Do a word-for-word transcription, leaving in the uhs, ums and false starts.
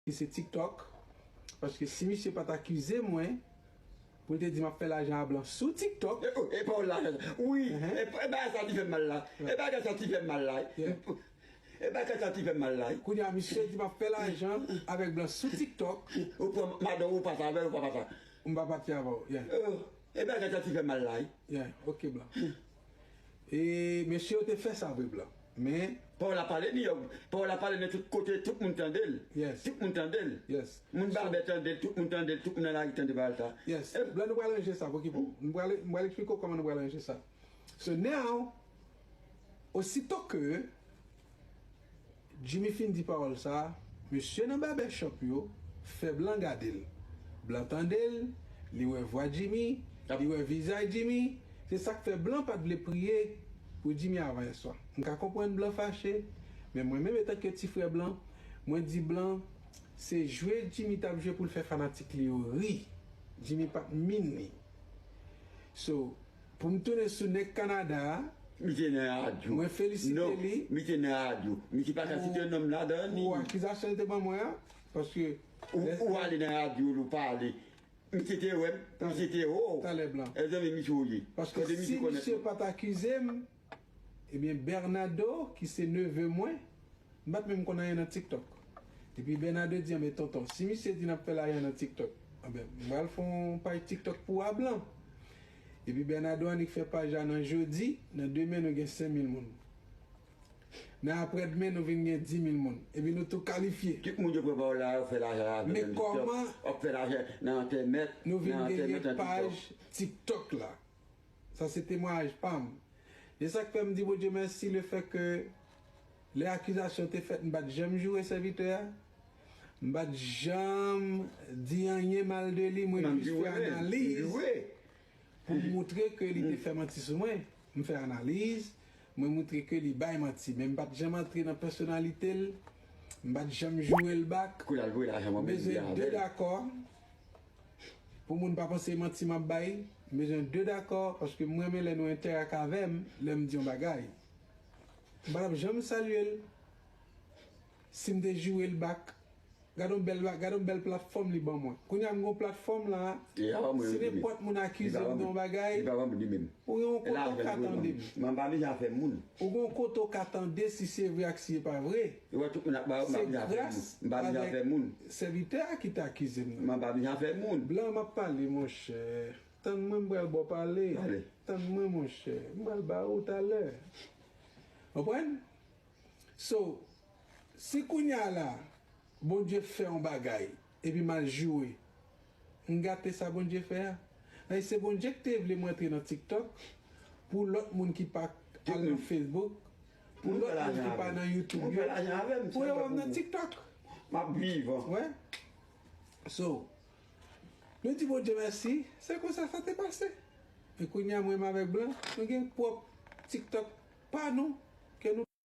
ki se TikTok. Paske si misye pa t akize mwen, pou l te di m ap fè lajan a blan sou TikTok. E, oh, e pawòl lajan sa. Wi, e, e bagay sa ki fè m mal la. E bagay sa ki fè m mal la. E bagay sa ki fè m mal la. Kounye a, misye di m ap fè lajan avèk blan sou TikTok. Ou pran madanm ou pase avè l, ou pa pase. M pa pati avè w. Yeah. Oh, e bagay sa ki fè m mal la. Yeah, ok, blan. E mesye yo te fè sa vre, blan. Men pawòl la pale New York, pawòl la pale nan tout kote, tout moun tande l. Yes. Tout moun tande l. Yes. Moun Babè tande l, tout moun tande l, tout moun nan lari tande pawòl sa. Yes. Blan, nou pral ranje sa, pokipon. Nou pral, m pral eksplike w kòman nou pral ranje sa. So now, osito ke Jimmy fin di pawòl sa, mesye nan babèchòp yo fè blan gade l. Blan tande l, li wè vwa Jimmy, li wè vizaj Jimmy. Se sa k fè blan pa t vle priye pou Jimmy avan yèswa. M ka konprann blan fache, men mwen menm, etanke ti frè blan, mwen di blan, se jwe Jimmy t ap jwe pou l fè fanatik li yo ri. Jimmy pa t mean li. So, pou m tounen sou nèg Kanada a, misye nan radyo. Mwen felisite li. Non, misye nan radyo. Misye pa ka site non m ladan li. Pou akizasyon l te ban mwen an, paske ou, ou ale nan radyo, ou pale. Misye te wè m, misye te o. Talè blan. E zanmi misye ou ye. Paske si misye pa t akize m, ebyen, Bernardo, ki se neve mwen, m pa t menm konn anyen nan TikTok. Epi Bernardo di, anben tonton, si misye di n ap fè lajan nan TikTok, anben, m pral fè yon paj TikTok pou a blan. Epi Bernardo annik fè paj la nan jodi, nan demen nou gen senk mil moun. Nan aprèdmen nou vin gen dis mil moun. Epi nou tou kalifye. Tout moun yo pran pawòl la, yo fè lajan avè m nan TikTok. Men kòman w ap fè lajan nan entènèt, nou vin genyen paj TikTok la? Sa se temwayaj pa m. E sa k fè m di Bondye mèsi, lefètke lè akizasyon te fèt, m pa t janm joure sèvitè a. M pa t janm di anyen mal de li, mwen jis fè analiz pou m moutre ke li te fè manti sou mwen. M fè analiz, mwen moutre ke li bay manti, men m pa t janm antre nan pèsonalite l, m pa t janm joure l bak. M bezwen de dakò. Pou moun pa panse manti m ap bay, m bezwen de dakò, paske m renmen lè nou entèrak avè m, lè m di yon bagay. M pa t ap janm salye l si m te joure l bak. Gade yon bèl ba-, gade yon bèl platfòm li ban mwen. Kounye a m gen yon platfòm la, si nenpòt moun akize m de yon bagay, ou gen yon kote w ka tande m. Mwen pa bezwen afè moun. Ou gen yon kote w ka tande si se vre ak si se pa vre. Se gras avèk sèvitè a ki te akize m nan. Mwen pa bezwen afè moun. Blan, m ap pale, monchè. Tann mwen, m pral ba w pale. Tann mwen, monchè. M pral ba ou talè. Konprann? So, si kounye a la, Bondye fè yon bagay, epi m al joure, m gate sa Bondye fè a? Ay, se Bondye ki te vle m rantre nan TikTok pou lòt moun ki pa al nan Facebook, pou lòt moun ki pa nan YouTube yo, pou yo wè m nan TikTok. M ap viv. Wè? So, nou di Bondye mèsi, se konsa sa te pase. E kounye a, mwen menm avèk blan, nou gen pwòp TikTok pa nou.